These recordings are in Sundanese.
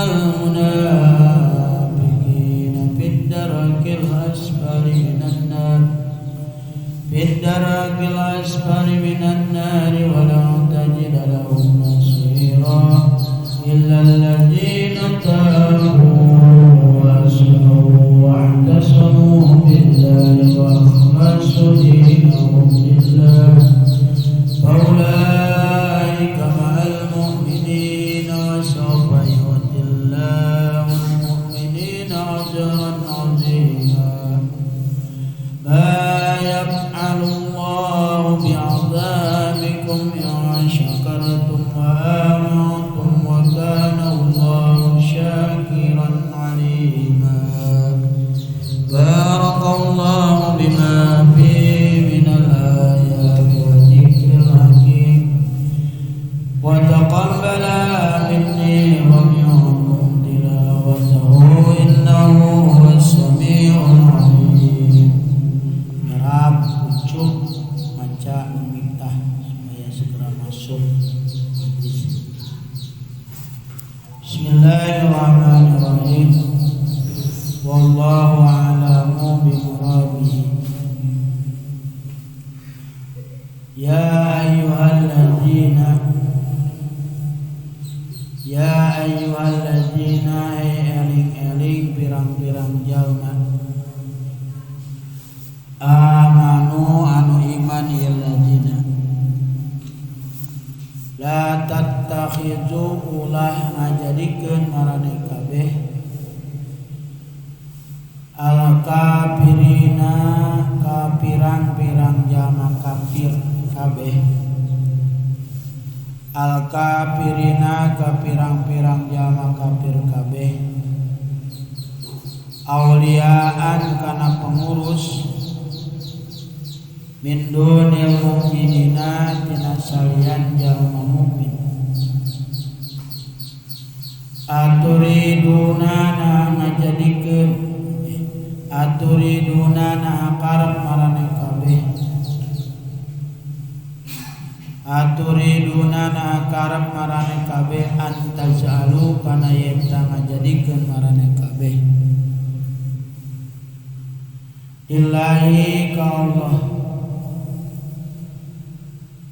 Innal munafiqina fid darakil asfali minan nar fid darakil asfali minan nar wa lan tajid lahum nasira illa alladziina taabu wa aslahu wa i'tasamu billahi wa akhlasu dinahum lillah faulaika ma'al mu'minina wa sawfa yu'tillahu al-mu'minina ajran 'azima ma yaf'alu Allahu bi'adzabikum in syakartum wa amantum wa kana Allahu syakiran 'alima. Barakallahu bima fi minal ayati wa dzikril hakim wa taqabbala minni wa minkum tilawatahu innahu huwas samiul alim. Nyerap ucup maca meminta supaya segera masuk majlis. Bismillahirrahmanirrahim. Wallahu a'lamu bimuradihi. Ya ayyuhalladzina eling-eling pirang-pirang jalma amanu anu iman ieu ladzina la tattakhizu ulah ngajadikeun maraneh kabeh al kafirina ka pirang-pirang jalma kafir kabeh al kafirina ka pirang-pirang jalma kafir kabeh auliaan kana pengurus min dunil mu'minina tina salian jalma mukmin aturiduna na ngajadikeun aturiduna na karep maraneh kabeh aturiduna na karep maraneh kabeh antajalu kana yen ta ngajadikeun maraneh kabeh lillahi ka Allah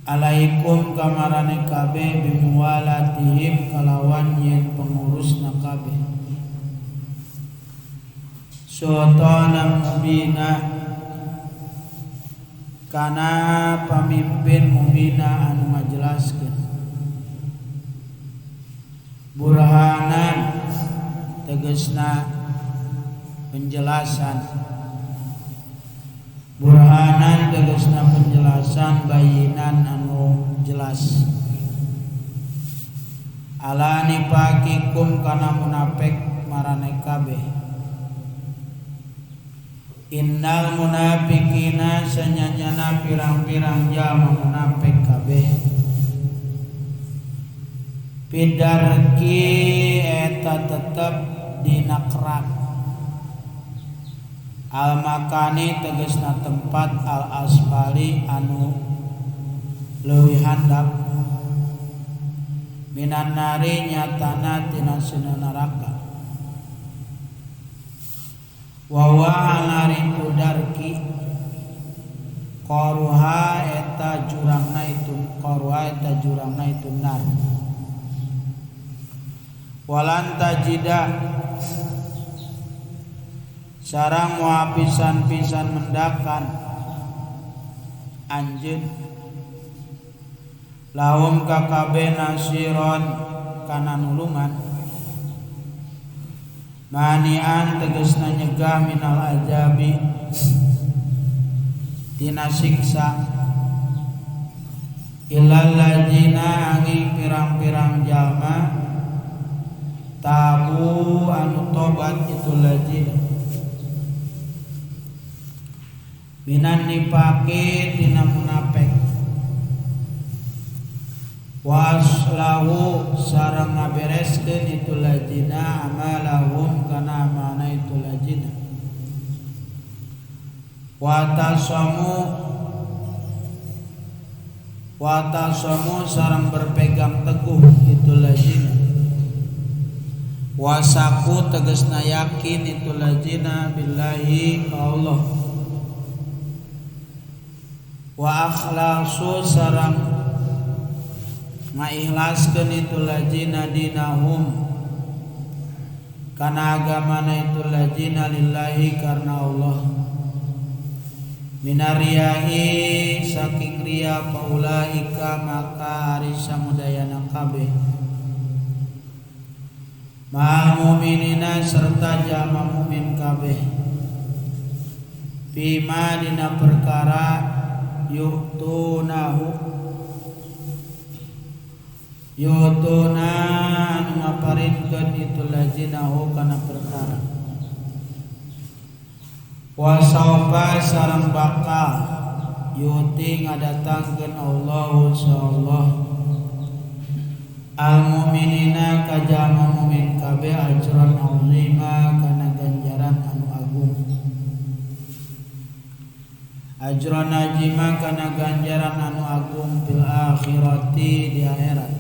alaikum ka maraneh kabeh bimuwalatihim kalawan yen pengurusna kabeh sultanan mubina kana pamimpin mubina anu ngajelaskeun burhanan tegasna penjelasan burhanan tegasna penjelasan bayinan anu jelas ala nifaqikum kana munafik maraneh kabeh. Innal munafiqina sanyanyana pirang-pirang jalma munafik kabeh pidarki eta tetep dina kerak al makani tegasna tempat al asfali anu leuwih handap minan nari nyatana tina sina neraka wa wa alari tudarki qaruha eta jurangna itu qaruha eta jurangna itu nar walan tajida sarang moal pisan-pisan mendakan anjeun lahum ka kabeh nasiron kana nulungan manian tegasna nyegah minal azabi tina siksa illal ladzina angin pirang-pirang jalma tabu anu tobat itu ladzina minan nifaqi tina munafik waslahu sareng ngabereskeun itu ladzina amalahum kana amana itu ladzina watasamu sareng berpegang teguh itu ladzina Wasaku tegasna yakin itu lajina billahi ka Allah. Wa akhlasu sareng ngaikhlaskeun itu lajina dinahum kana agamana itu lajina lillahi karena Allah. Minariyai saking riya paulaika maka ari samudayana kabeh ma'al mu'minina serta jama mukmin kabeh bima dina perkara yu'tunahu yu'tuna anu ngaparinkeun itu lajinahu kana perkara wa saufa sareng bakal yu'ti ngadatangkeun Allahu Allah al mu'minina ka jama mu'min kabeh ajran azima kana ganjaran anu agung ajran azima kana ganjaran anu agung fil akhirati di akhirat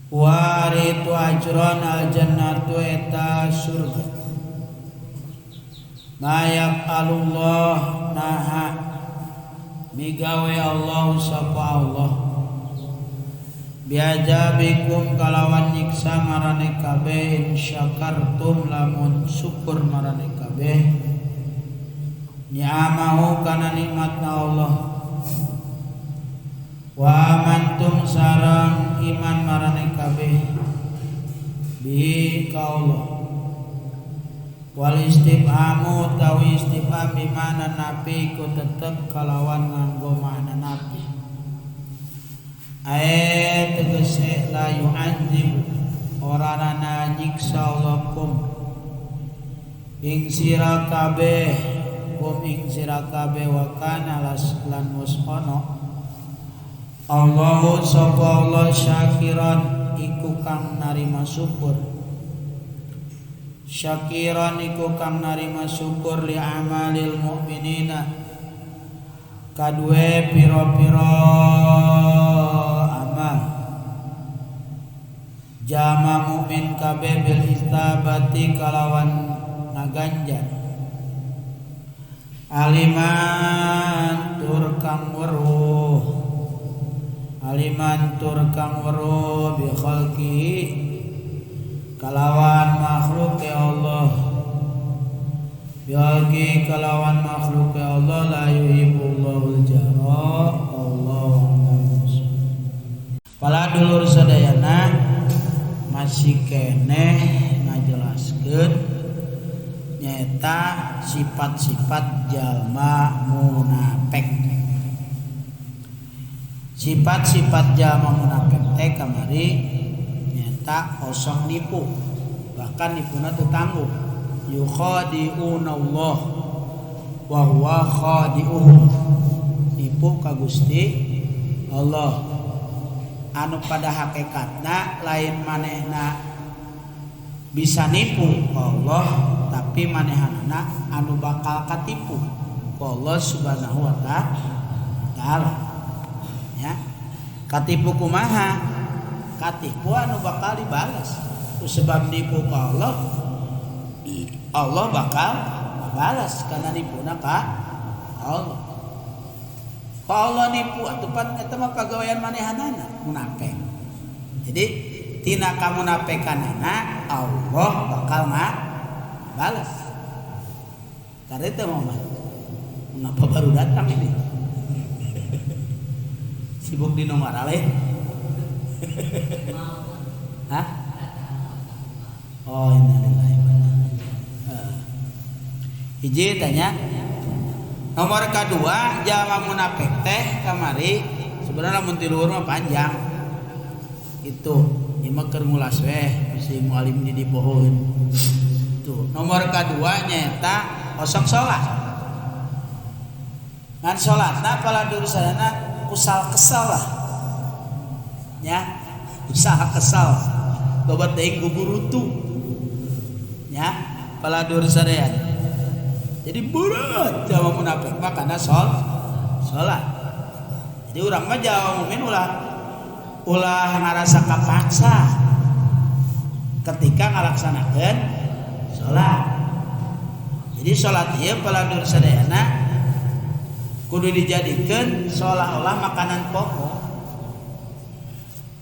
wa aritu ajran al jannatu eta surga ma yaf'alullah naha migawe Allah sapa Allah biajabikum kalawan nyiksa marane kabeh in syakartum lamun syukur marane kabeh ni'amahu kana nikmatna Allah wa amantum sareng iman marane kabeh bi ka Allah wal istifhamu tawi istifham bimana napi ku tetep kalawan nganggo makna napi ae tegese la yu'adzib ora ana nyiksa Allah kum ing sira kabeh kum ing sira kabeh wa kana lan wis ana Allahu sapa Allah syakiran iku kang narima syukur syakiran iku kang narima syukur li amalil mukminina kadue pira-pira amal jama mukmin kabeh bil istabati kalawan ngaganjar aliman tur kang weruh aliman tur kang weruh bi khalqihi kalawan makhluk Allah bialki kalawan makhluk Allah la yuhibbullahu al-jahra Allahu a'lam. Pala dulur sadayana masih keneh ngajelaskeun nyaeta sifat-sifat jalma munafik. Sifat-sifat jalma munafik teh kamari nyaeta osok nipu, bahkan nipuna teu tangguh. Yukhadi'una Allah wa huwa khadi'uhum. Nipu ka Gusti Allah anu pada hakikatna lain manehna bisa nipu Allah tapi manehanana anu bakal katipu Allah Subhanahu wa ta'ala. Ya. Katipu kumaha? Katipu anu bakal dibalas. Sebab nipu ka Allah, Allah bakal balas karena nipuna ka Allah. Kalau nipu atuh pan eta mah pagawean manehanana munafik. Jadi tina kamunafikanana Allah bakal balas. Karena itu mah mengapa baru datang ini? Sibuk di nomor lain. Hah? Oh, innalillahi wa inna ilaihi. Hiji tanya. Nomor kedua jalma munafik teh kamari sebenarnya mun ti luhur mah panjang. Itu ieu mah keur ngulas weh si mualim di dipohoeun. Tuh, nomor kedua nyaeta osok salat. Ngan salatna paladursana kusal kesal lah. Ya, usaha kesal. Loba teuing gugurutu. Ya, paladursana. Jadi berat jalma munafik mah kana salat. Jadi urang mah jalma mukmin ulah ulah ngarasa kapaksa. Ketika ngalaksanakeun salat. Jadi salat ieu paladur sadayana kudu dijadikeun seolah-olah makanan pokok.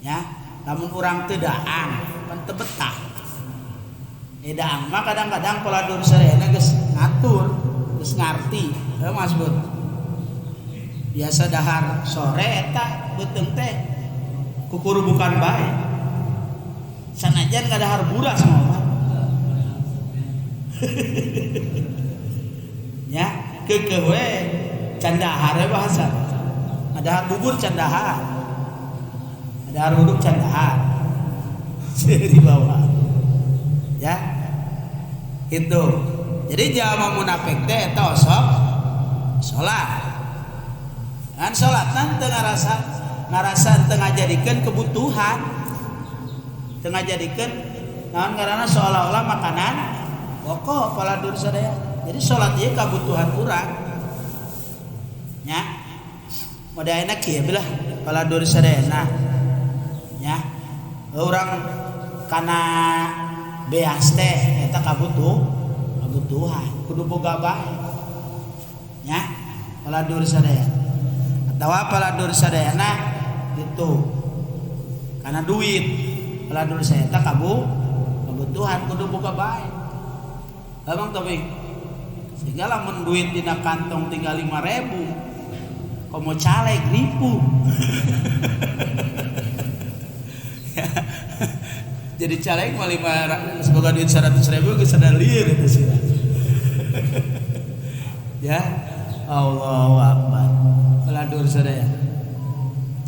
Ya, lamun urang teu daang, pan teu betah. Daang mah kadang-kadang paladur sadayana geus ngatur, geus ngarti. Heuh Mas Bud. Biasa dahar sore eta beuteung teh kukurubukan bae. Sanajan kadahar buras mah. Ya, keukeuh we candahar we bahasa. Dahar bubur candahar. Dahar uduk candahar. Di bawah. Ya. Itu. Jadi jalma munafik teh eta osok salat. Kan salatna teu ngarasa teu ngajadikeun kebutuhan. Teu ngajadikeun naon ngaranna seolah-olah makanan pokok paladur sadaya. Jadi salat ieu kabutuhan urang. Nya. Modalna kieu belah paladur sadayana. Nya. Urang kana beas teh eta kabutuhan kudu boga bae. Nya, paladur sadayana. Atawa paladur sadayana itu kana duit paladur sadayana kabutuhan kudu boga bae. Emang tapi sehingga lamun duit dina kantong tinggal 5.000 komo caleg ribu. Jadi caleg mah semoga duit 100.000 geus ada lieur itu sih. Ya, Allahu Akbar. Paladur sadaya.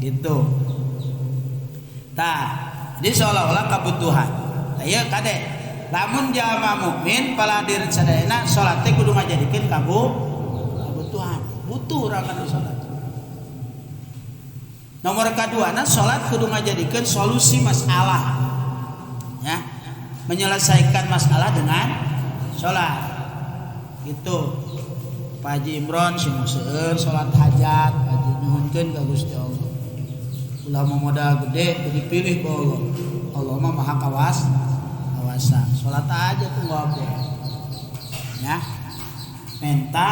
Gitu. Tah, jadi seolah-olah kebutuhan. Tah ieu kade lamun jalma mukmin paladir sadayana salat teh kudu ngajadikeun kabutuhan. Butuh urang kana salat. Nomor kaduana salat kudu ngajadikeun solusi masalah. Ya, menyelesaikan masalah dengan salat. Gitu. Pak Haji Imron sing seueur salat hajat, Pak Haji nyuhunkeun ka Gusti Allah. Ulah modal gede dipilih ku Allah. Allah mah maha kawasa. Salat aja tuh ngobrol. Ya. Minta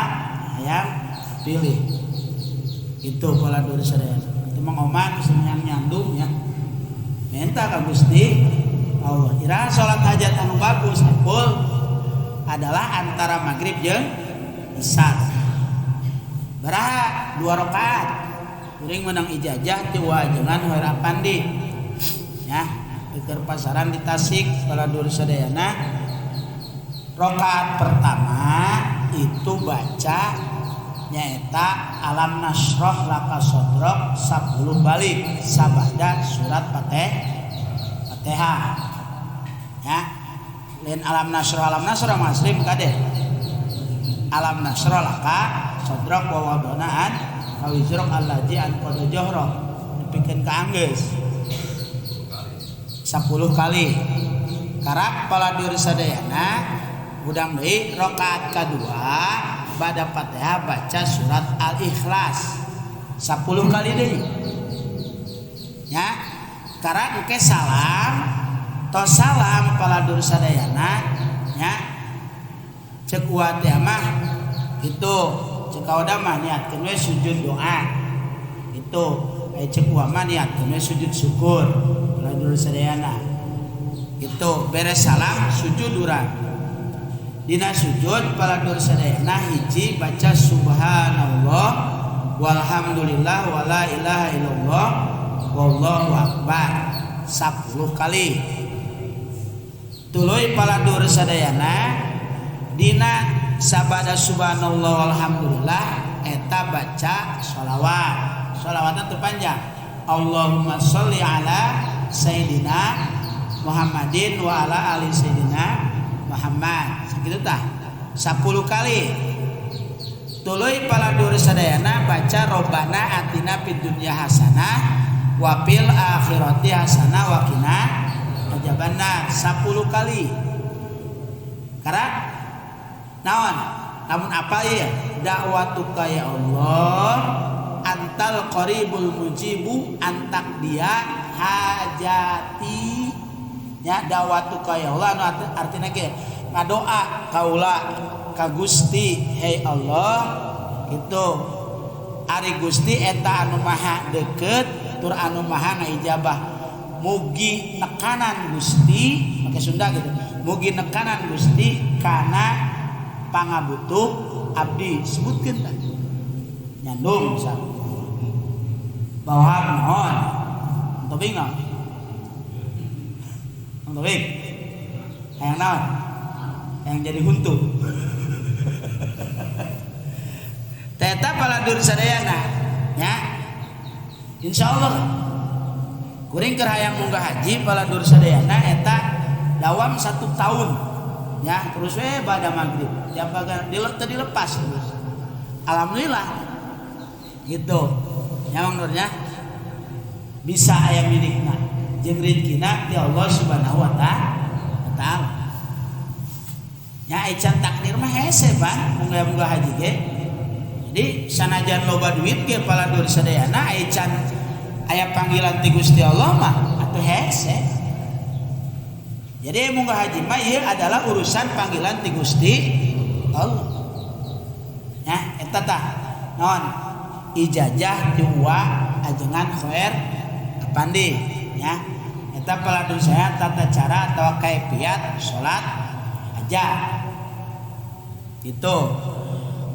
hayang pilih. Itu pola duri sadayana. Itu mah ngoman yang nyandung ya. Minta ka Gusti Allah. Ira salat hajat anu bagus full adalah antara maghrib jeung isya. Baraha 2 rakaat. Kuring menang ijazah ti wajengan Hoer Apandi. Ya, keur pasaran di Tasik paladur sadayana. Rakaat pertama itu baca nyaeta alam nasroh laka sodrok 10 balik sabada surat Fatihah. Ya, lain alam nasroh muslim kade. Alam nasroh laka sodrok wa wadonaan kawizrok allaji an qad johro dipikeun ka anggeus 10 kali. Karak paladur sadayana udang deui rakaat kadua bada Fatihah baca surat Al-Ikhlas 10 kali deui. Ya, karak engke salam tos salam paladur sadayana nya ceuk uwa teh mah itu ceuk kaoda mah niatkeun we sujud doa. Itu aya ceuk uwa mah niatkeun we sujud syukur paladur sadayana. Itu beres salam sujud urang. Dina sujud paladur sadayana hiji baca subhanallah walhamdulillah wala ilaha illallah wallahu akbar 10 kali. Tuluy paladur sadayana dina sabada subhanallah walhamdulillah eta baca sholawat. Sholawatna teu panjang. Allahumma sholli ala sayidina Muhammadin wa ala ali sayidina Muhammad. Sakitu tah 10 kali. Tuluy paladur sadayana baca robbana atina fid dunya hasanah wa fil akhirati hasanah wa qina azabannar 10 kali. Karena naon? Namun apa ya? Dakwatuka ya Allah antal qaribul mujibu antak dia hajati Nya da'watuka ya Allah anu artina ge ngadoa kaula ka Gusti, hei Allah gitu. Ari Gusti eta anu maha deukeut tur anu maha ngaijabah. Mugi nekanan Gusti make Sunda gitu. Mugi nekanan Gusti kana pangabutuh abdi sebutkeun tah. Nyandung misal. Bawah naon? Tobing naon? Tobing. Hayang naon? Yang jadi huntu. Teta paladur sadayana nya. Insyaallah kuring keur hayang munggah haji paladur sadayana eta dawam 1 tahun ya, terus we bada maghrib tiap bagan teu dilepas terus. Alhamdulillah gitu nya Mang Nurnya bisa aya milikna jeung rezekina ti Allah Subhanahu wa taala. Nya ecan takdir mah hese Bang munggah-munggah haji ge. Jadi sanajan loba duit ge paladur sadayana ecan aya panggilan ti Gusti Allah mah atuh hese. Jadi munggah haji mah ieu adalah urusan panggilan ti Gusti Allah. Nya eta tah naon ijazah ti uwa ajengan Khair Apandi nya. Eta paladur saya tata cara atau kaifiat salat aja. Gitu.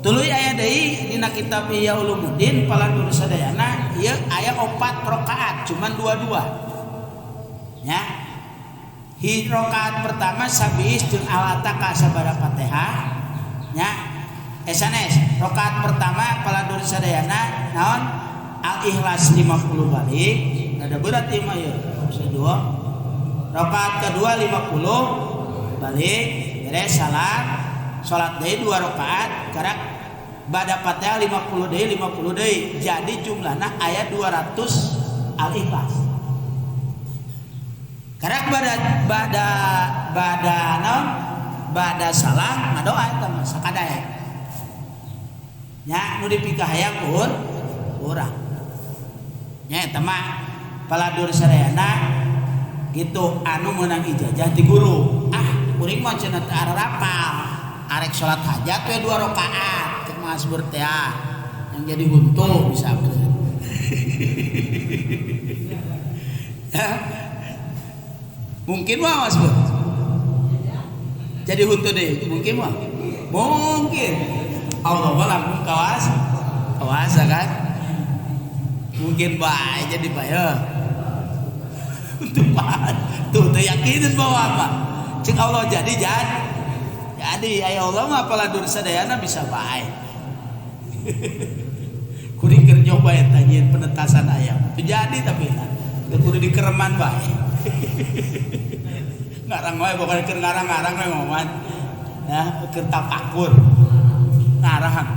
Tuluy aya deui dina kitab Ihya Ulumuddin paladur sadayana ieu aya 4 rakaat cuman 2-2. Nya. Hi rakaat pertama sabih jeung alataka sabada Fatihah nya. Esanes rakaat pertama paladur sadayana naon Al-Ikhlas 50 balik rada berat ieu mah ieu. Dua. Rakaat kedua 50 balik beres salam salat deui 2 rakaat karak bada Fatihah 50 deui 50 deui jadi jumlahna aya 200 Al-Ikhlas. Karak bada bada naon bada salam ngadoa eta mah sakadae. Nya nu dipikahayang urang. Nya eta mah paladur sadayana gitu anu meunang ijazah ti guru. Ah kuring mah cenah teu arapal. Arek salat hajat we 2 rakaat cek Mas Bur teh yang jadi huntu bisa ke. Mungkin mah Mas Bur. Jadi huntu deh, mungkin mah. Mungkin. Allah mah langsung kawas. Kawasa kan? Mungkin bae jadi bae. Untuk bae. Tuh teu yakinin bahwa apa? Cek Allah jadi jadi. Jadi aya Allah mah paladur sadayana bisa bae. Kuring keur nyoba eta nyieun penetasan ayam. Teu jadi tapi lah. Teu kudu dikereman bae. Ngarang wae pokona keur ngarang-ngarang we moman. Ya, keur tapakur. Ngarang.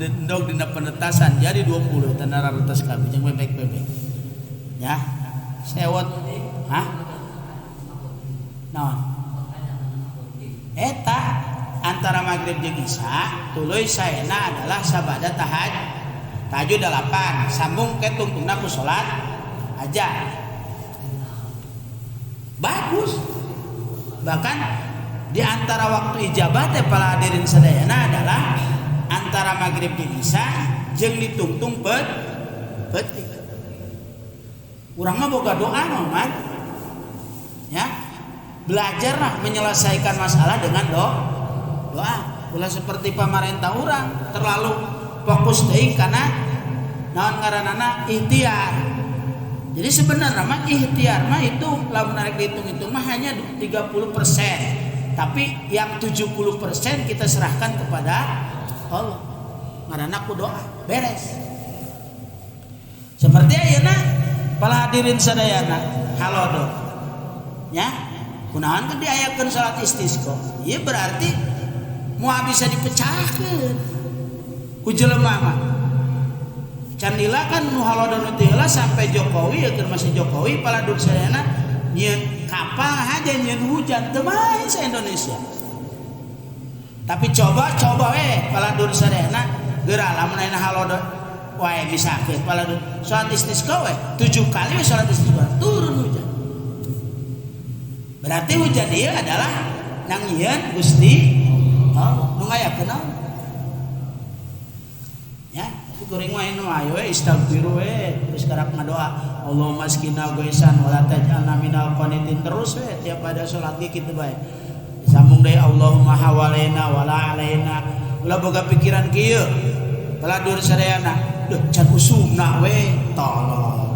Endog dina penetasan jadi 20 tanara retas kabeh jeung bebek-bebek. Ya. Sewot. Hah? Naon? Eta antara maghrib jeung isya tuluy saena adalah sabada tahajud 8 sambung ke tungtungna ku salat aja. Bagus. Bahkan di antara waktu ijabah teh para hadirin sadayana adalah antara maghrib jeung isya jeung ditungtung peuting. Urang mah boga doa mah man. Ya. Belajarlah menyelesaikan masalah dengan doa. Ulah seperti pamarentah urang terlalu fokus teuing kana naon ngaranana ikhtiar. Jadi sebenarnya mah ikhtiar mah itu lamun arek dihitung-hitung mah hanya 30%. Tapi yang 70% kita serahkan kepada Allah. Ngaranna ku doa, beres. Seperti ayeuna para hadirin sadayana halodo. Nya. Kunaon teh diayakeun salat istisqa? Ieu berarti moal bisa dipecahkeun ku jelema mah. Candila kan nu halodo nu teu heula sampai Jokowi ya keur masih Jokowi paladur sadayana nyieun kapal aja nyieun hujan teu main sa Indonesia. Tapi coba-coba we paladur sadayana geura lamun ayeuna halodo wae misakeun paladur salat istisqa we 7 kali we salat istisqa turun hujan. Berarti hujan ieu adalah nangieun Gusti Allah nu ngayakeun Allah. Ya, tapi goreng mah anu ayo we istaghfir we terus karak ngadoa Allahumma askina ghaisan wala taj'alna minal qanitin terus we tiap ada salat ge kitu bae. Sambung deui Allahumma hawalaina wala alaina. Ulah boga pikiran kieu. Peladur sadayana, duh can usumna we tolong.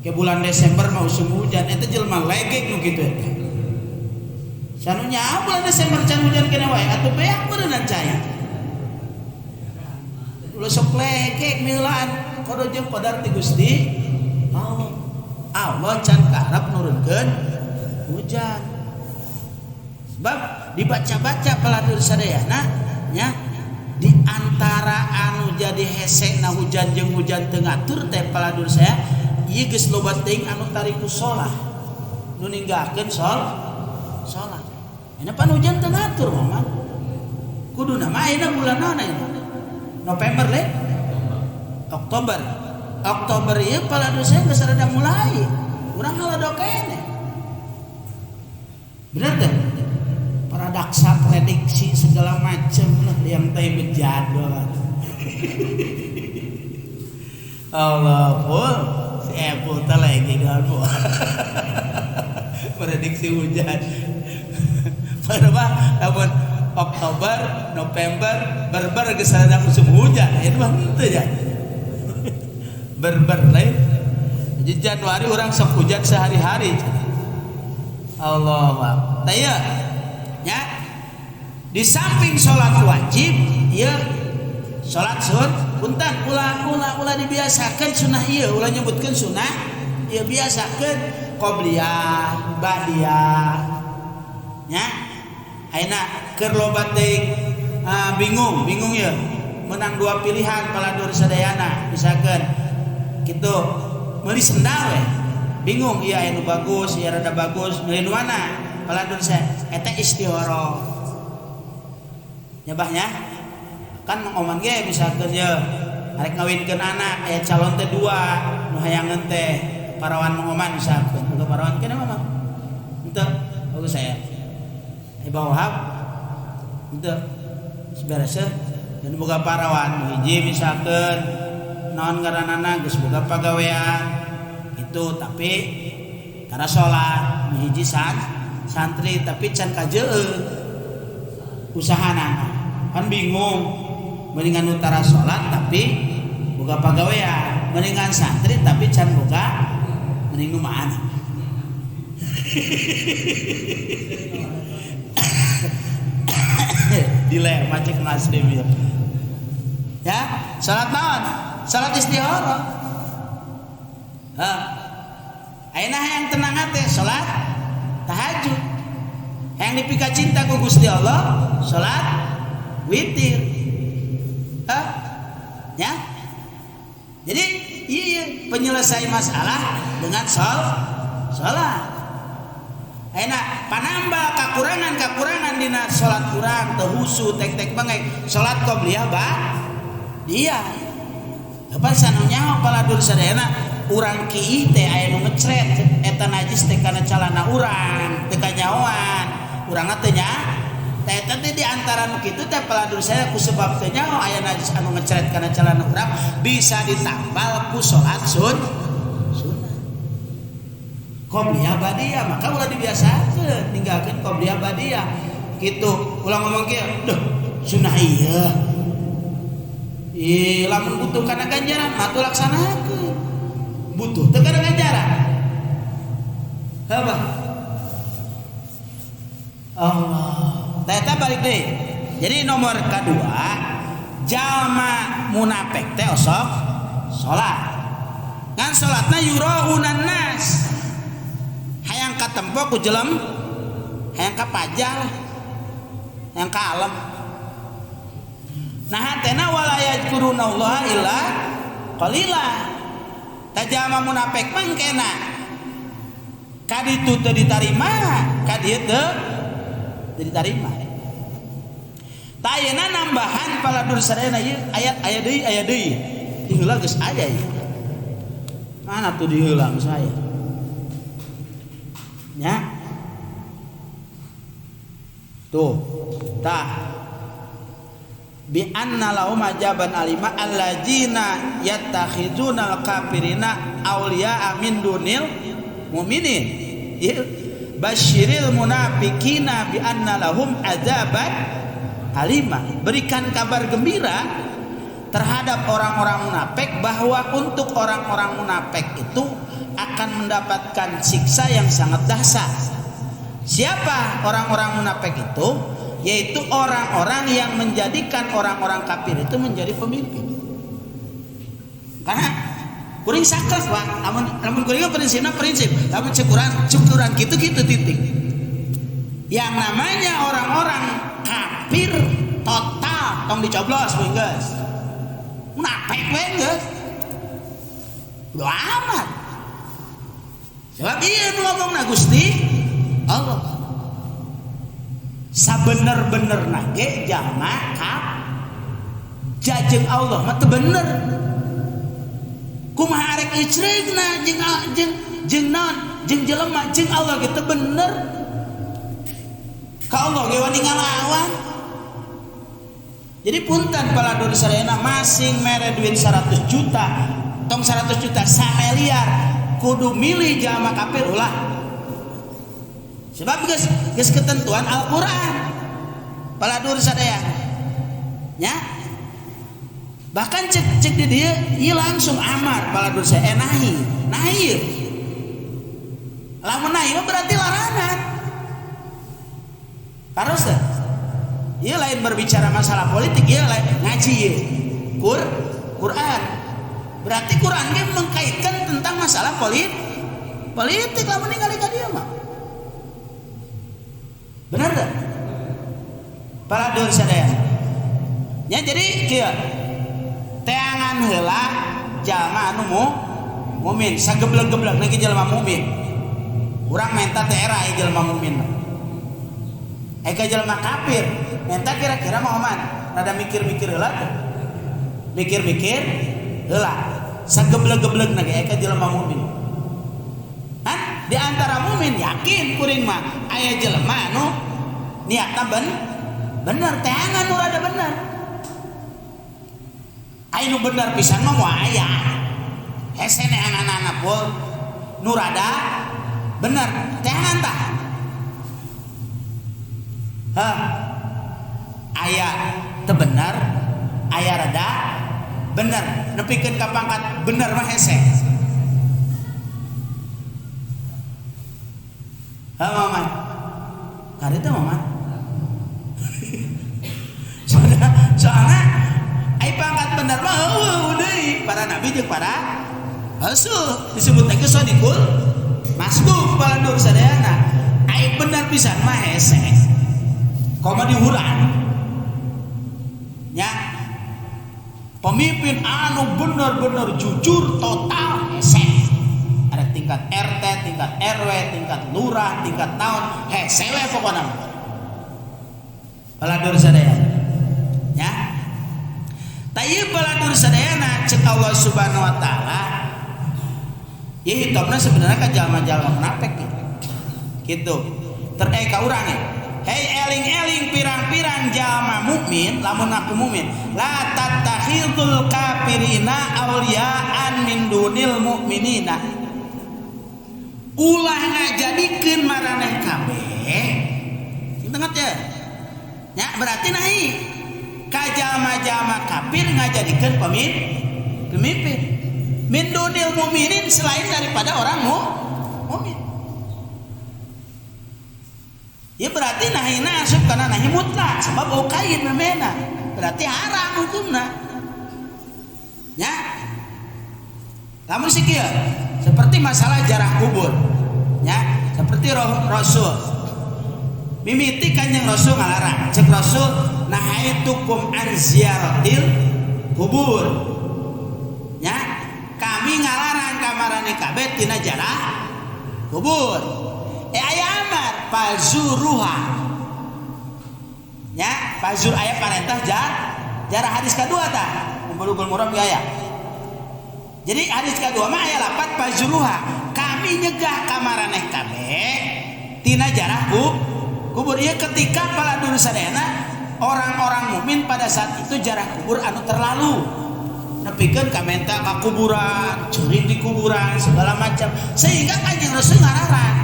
Ke bulan Desember mah usum hujan eta jelema legek nu kitu eta. Sanunya bulan Desember can hujan kene wae atuh beak beuneunan cai. Ulah sok legek milaan kodo jeung qadar ti Gusti Allah. Allah can karep nurunkeun hujan. Sebab dibaca-baca pelatur sadayana nya di antara anu jadi hese na hujan jeung hujan teu ngatur teh peladur saya ieu geus loba teuing anu tariku sholah nu ninggalkeun sholat. Ayeuna pan hujan teu ngatur mah. Kuduna mah ayeuna bulan naon ayeuna? November le? Oktober. Oktober ieu peladur saya geus rada mulai. Urang halodo keneh. Bener teh? Paradaksa prediksi segala macam lah yang teh bejadol. Allah pun si Apple teh lagi galpo. Prediksi hujan. Padahal lamun Oktober, November berber geus rada musim hujan, ieu mah henteu ya. Berber lain. Jadi Januari orang sok hujan sehari-hari. Allah Akbar. Tah ieu ya. Di samping salat wajib, ieu salat sun, punten ulah ulah ulah dibiasakeun sunah ieu, ulah nyebutkeun sunah, ieu biasakeun qobliyah, ba'diyah. Nya. Ayeuna keur loba teuing bingung, bingung ieu. Menang dua pilihan paladur sadayana, misalkeun kitu meuli sendal we. Bingung ieu aya nu bagus, ieu rada bagus, meuli nu mana? Paladur saya eta istigharah. Nyabahnya kan Mang Oman ge misalkeun ye arek ngawinkeun anak aya calon teh dua nu hayangeun teh parawan Mang Oman misalkeun boga parawan keneh mah henteu bagus saya aya Wahab henteu beres dan boga parawan hiji misalkeun naon ngaranana geus boga pagawean itu tapi tara salat nu hiji santri tapi can kajeun usahana kan bingung mendingan utara salat tapi boga pagawean mendingan santri tapi can boga mending nu mana. Dilema cek ngasrim ya. Ya, salat naon? Salat istigharah. Hah. Ayeuna hayang tenang teh salat tahajud. Hayang dipika cinta ku Gusti Allah, salat witir. Hah? Ya. Jadi iya penyelesai masalah dengan salat. Ayeuna panambah kakurangan-kakurangan dina salat kurang teu husu tek-tek bangek salat qobliyah ba dia. Apa sanu nyaho paladur sadayana urang kiih teh aya nu ngecret eta najis teh kana calana urang teu kanyahoan urangna teh nya teh eta teh di antara nu kitu teh paladur sadayana ku sebab teh nyaho aya najis anu ngecret kana calana urang bisa ditambal ku salat sunnah qobliyah ba'diyah maka ulah dibiasakeun ninggalkeun qobliyah ba'diyah kitu ulah ngomong kieu duh sunah ieu ih lamun butuh kana ganjaran mah laksanakeun butuh teu kana ganjaran heuh Allah tah eta balik deui jadi nomor kadua jalma munafik teh osok salat ngan salatna yuraunan nas hayang katempo ku jelem hayang kapajah lah hayang ka alam nah hatena wala yadhkurunallaha illa qalila tajama munafik mah kena kaditu teu ditarima ka dieu teu ditarima tah ayeuna nambahan paladur sadayana ieu ayat aya deui di heula geus aya ieu mana tuh di heula geus aya. Nya. Tuh, tah. Bi anna lahum ajaban alima alladzina yattakhizunal kafirina awliya'a min dunil mu'minin. Basyiril munafikina bi anna lahum azaban alima. Berikan kabar gembira terhadap orang-orang munafik bahwa untuk orang-orang munafik itu akan mendapatkan siksa yang sangat dahsyat. Siapa orang-orang munafik itu? Yaitu orang-orang yang menjadikan orang-orang kafir itu menjadi pemimpin. Karena kuring saklek Pak, lamun kuring prinsipna prinsip, lamun cukuran kitu-kitu titik. Yang namanya orang-orang kafir total tong dicoblos we geus. Munafik we geus. Bodo amat. Sebab ieu nu ngomongna Gusti Allah. Sabener-benerna ge jalma ka jajeng Allah mah teu bener. Kumaha arek icreugna jeung jeung jeung naon jeung jelema jeung Allah ge teu bener. Ka Allah ge wani ngalawan. Jadi punten paladur sadayana masing mere duit 100 juta, tong 100 juta sameliar kudu milih jalma kafir ulah. Sebab geus ketentuan Al-Qur'an. Paladur sadaya. Nya. Bahkan cek di dieu ieu langsung amar paladur saya nahi. Nahi. Lamun nahi mah berarti larangan. Harus teh. Ieu lain berbicara masalah politik, ieu lain ngaji ieu. Quran. Berarti Quran ge mengkaitkan tentang masalah politik lamun ningali ka dieu mah. Benar tak? Paladur sadaya. Ya jadi kieu. Teangan heula jalma anu mukmin, sageblek-geblek lagi jalma mukmin. Urang menta teh era ieu jalma mukmin. Eka jalma kafir, menta kira-kira mau man, rada mikir-mikir heula teh. Mikir-mikir heula. Sageblek-geblek lagi eka jalma mukmin. Hah? Di antara mukmin yakin kuring mah aya jelema anu niatna bener, teangan nu rada bener. Aya nu bener pisan mah moal aya. Hese neanganana pul nu rada bener, teangan tah. Hah? Aya teu bener, aya rada bener, nepikeun ka pangkat bener mah hese. Hah Maman? Karita Maman? Soalnya ai pangkat bener mah heueuh deui para nabi jeung para rasul disebut lagi sodikul masduk balandur sadayana. Ai bener pisan mah hese. Komo dihuran. Nya pemimpin anu bener-bener jujur total hese. Ada tingkat RT, tingkat RW, tingkat lurah, tingkat naon, hese we pokona mah. Baladur sadaya. Ya. Tayeuh baladur sadayana ceuk Allah Subhanahu wa taala. Ieu hitobna sebenarnya ka jalma-jalma munafik gitu. Ter ka urang ya. Hei eling-eling pirang-pirang jalma mukmin, lamun aku mukmin, la tattakhidul kafirina awliya'an min dunil mukminina. Ulah ngajadikeun maraneh kabeh. Sing tenget ya. Ya berarti nahi ka jalma-jalma kafir ngajadikeun pemimpin. Min dunil mukminin selain daripada orang mukmin. Ya berarti nahina asup kana nahi mutlak sebab okain memena. Berarti haram hukumna. Ya. Lamun sikieu seperti masalah jarah kubur. Ya, seperti Rasul. Mimiti Kanjeng Rasul ngalarang. Cek Rasul nahaitukum an ziyaratil kubur. Ya, kami ngalarang kamarane kabeh tina jarah kubur. Aya amar pazuruha. Ya, pazur aya parentah jarah hadis kadua tah. Bulughul Maram ge aya. Jadi hadis kadua mah aya lapat pazuruha. Kami nyegah kamaraneh kabeh Tina jarah kubur. Ieu ketika pala dulu sadayana orang-orang mukmin pada saat itu jarah kubur anu terlalu nepikeun ka menta ka kuburan, curi di kuburan segala macam, sehingga Kanjeng Rasul ngararang.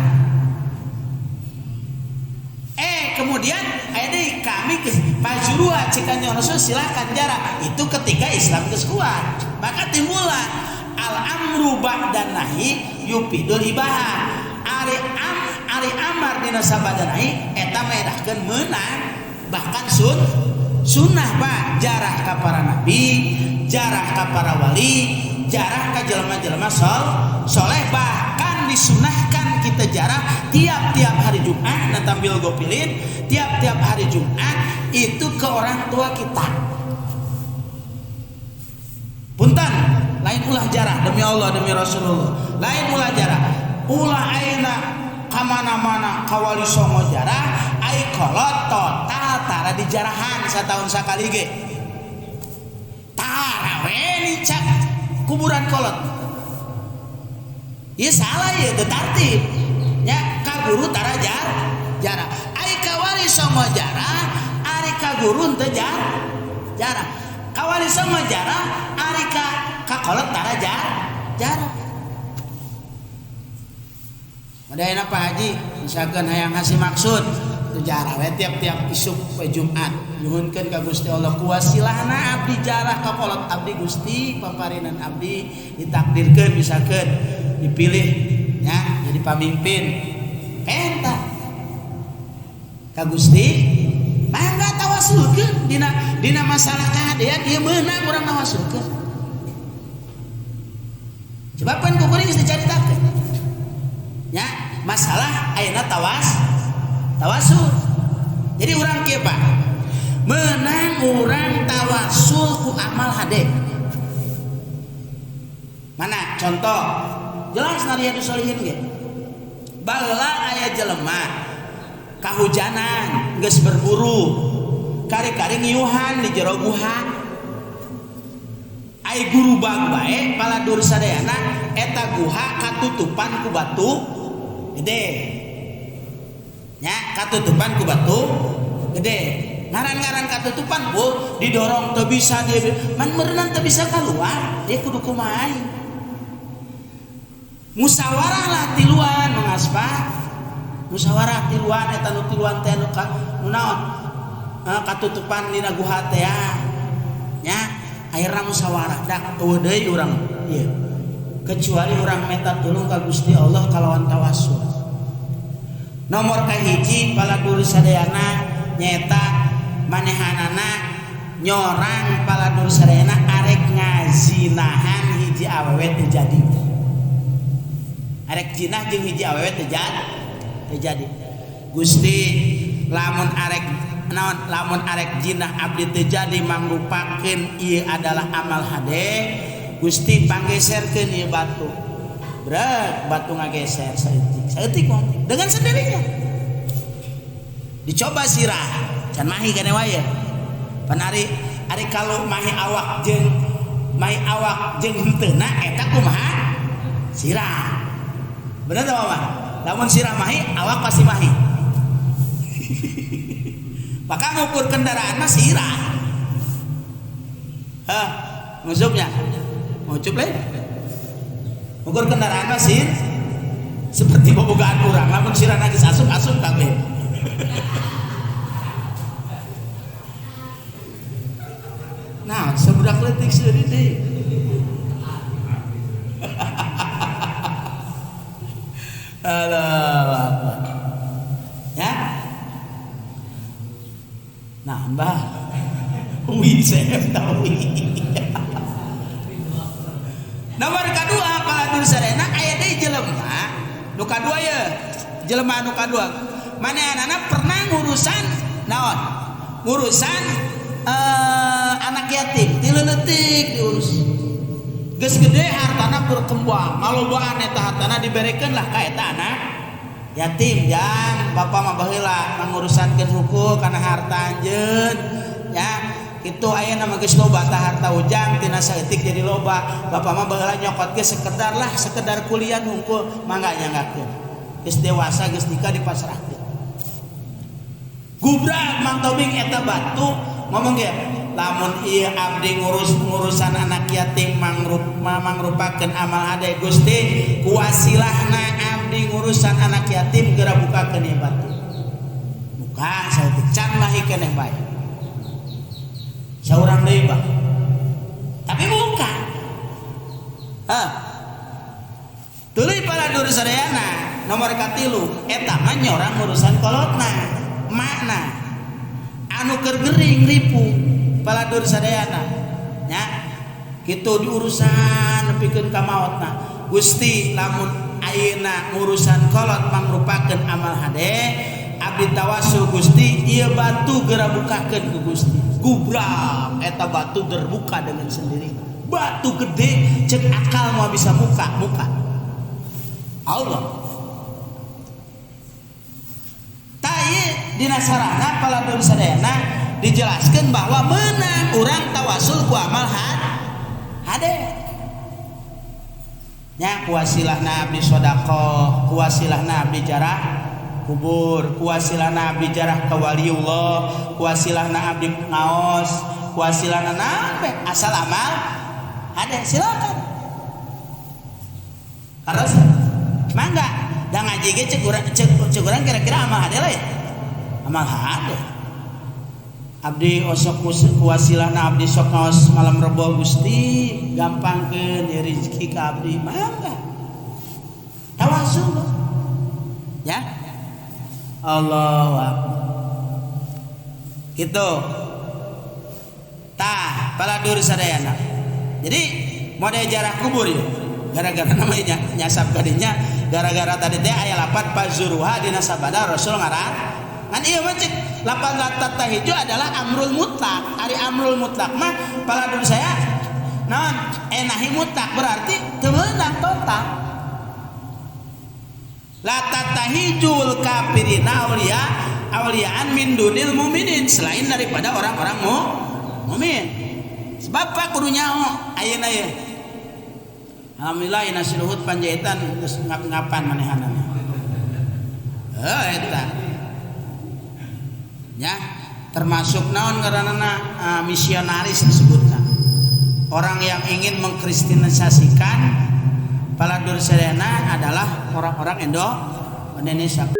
Kemudian aya deui kami pajurua cik Kanjeng Rasul silakan jarah. Itu ketika Islam geus kuat. Maka timbullah al amru ba'dan nahi yufidul ibaha. Ari amar dina sabada nahi eta medahkeun meunang, bahkan sunnah Pak, jarah ka para nabi, jarah ka para wali, jarah ka jelema-jelema soleh, bahkan disunahkan kita jarah tiap-tiap hari Jumat, nah tampil gopilin tiap-tiap hari Jumat itu ke orang tua kita. Punten, lain ulah jarah demi Allah demi Rasulullah, lain ulah jarah, ulah ayeuna ka mana-mana ka wali songo jarah, ai kolot total tara dijarahan satahun sakali ge. Tara we nincak kuburan kolot. Ieu salah ieu teu tartib. Nya ka guru tara jarah. Ai ka wali songo jarah, ari ka guru teu jarah. Ka wali songo jarah, ari ka kolot tara jarah. Madaina Pak Haji misalkan hayang ngasih maksud teu jarah we tiap-tiap isuk we Jumat nyuhunkeun ka Gusti Allah kuwasilahna abdi jarah ka kolot abdi Gusti paparinan abdi ditakdirkeun misalkan dipilih nya jadi pamimpin penta ka Gusti mangga tawasulkeun dina masalah kahadean ieu meunang urang tawasulkeun sebab pan kuring geus dicaritakeun nya masalah ayeuna tawasul. Jadi urang kieu Pak, menang urang tawasul ku amal hade. Mana contoh jelas Riyadhus Shalihin ge. Baheula aya jelema kahujanan geus berburu, kari-kari ngiuhan di jero guha. Ai guru bag bae paladur sadayana eta guha katutupan ku batu gede. Nya katutupan ku batu gede. Ngaran-ngaran katutupan bu didorong teu bisa dia man meureunan teu bisa keluar, dia kudu kumaha. Musyawarah lah tiluan mengaspa. Musyawarah tiluan eta nu tiluan teh nu naon? Katutupan dina guha teh nya akhirna musyawarah dak eueuh deui urang ieu. Kecuali urang minta tulung ka Gusti Allah kalawan tawasul. Nomor kahiji paladur sadayana nyaeta manehanana nyorang paladur sadayana arek ngazinahan hiji awewe teu jadi. Arek jinah jeung hiji awewe teu jadi. Gusti lamun arek naon lamun arek jinah abdi teu jadi mangrupakeun ieu adalah amal hade. Gusti panggeserkeun ieu batu. Brek batu ngageser saeutik. Saeutik mah dengan sendirinya. Dicoba sirah can mahi kene wae. Pan ari kalau mahi awak jeung henteuna eta kumaha? Sirah. Bener teu Mama? Lamun sirah mahi awak pasti mahi. Maka ngukur kendaraan mah sirah. Hah, ngusupnya. Ngucup lain. Ngukur kendaraan mah sir seperti bobogaan urang lamun sirah geus asup-asup kabeh. Nah, sebudak leutik seuri deui. Alah, ya. Nah, Mbah. Wih, saya tahu. Nomor kadua paladur sadayana aya deui jelema nu kadua ye. Jelema nu kadua. Manehanana pernah ngurusan naon? Ngurusan anak yatim, ti leutik diurus. Geus gede hartana berkembang, ngalobaan eta hartana diberekeun lah ka eta anak yatim. Jang bapak mah baheula mangurusankeun hukum kana harta anjeun nya. Kitu ayeuna mah geus loba tah harta ujang tina saeutik jadi loba. Bapak mah baheula nyokot ge sekedar lah, sekedar kuliah hungkul mangga nyanggakeun. Geus dewasa geus nikah dipasrahkeun. Gubrak Mang Tobing eta batu ngomong ge lamun ieu abdi ngurusan anak yatim mangrupakeun amal hade Gusti kuwasilahna abdi ngurusan anak yatim geura bukakeun ieu batu. Buka saeutik can mahi keneh bae. Saurang deui bah. Tapi buka. Hah. Tuluy para dulur sadayana nomor katilu eta mah nyorang urusan kolotna makna anu keur gering ripu para dulur sadayana nya kitu diurusan nepikeun ka maotna. Gusti lamun ayeuna ngurusan kolot mangrupakeun amal hade abdi tawasul Gusti ieu batu geura bukakeun ku Gusti. Gubrak eta batu terbuka dengan sendiri. Batu gede cek akal mau bisa muka Allah. Tai dina sarana para dulur sadayana dijelaskan bahwa menang urang tawasul ku amal hade. Nya kuwasilahna abdi sedekah, kuwasilahna abdi jarah kubur, kuwasilahna abdi jarah ka waliullah, kuwasilahna abdi ngaos, kuwasilahna naon asal amal hade silakan. Harus mangga da ngaji ge cek urang kira-kira amal hade lain. Amal hade. Abdi osok kuwasilahna abdi sok ngaos malam Rebo Gusti gampangkeun rezeki ka abdi mangga. Tawasul. Ya. Allahu akbar. Gitu. Tah, para dulur sadayana. Jadi mode jarah kubur ya. Gara-gara namanya nyasab kadinya gara-gara tadi teh aya lapat pazuruha dina sabada Rasul ngaran. Ngan ieu mah cek lapan latat tahiju adalah amrul mutlak. Ari amrul mutlak mah para dulur saya naon enahi mutlak berarti teu meunang total. La tatahijul kafirina auliya auliaan min dunil muminin selain daripada orang-orang mukmin. Sebab apa kudu nyaho ayeuna ye. Alhamdulillah ina siluhut panjaitan geus ngap-ngapan manehanana. Heuh eta. Ya, termasuk naon ngaranna misionaris disebutna. Orang yang ingin mengkristenisasikan para dulur sadayana adalah orang-orang Indonesia.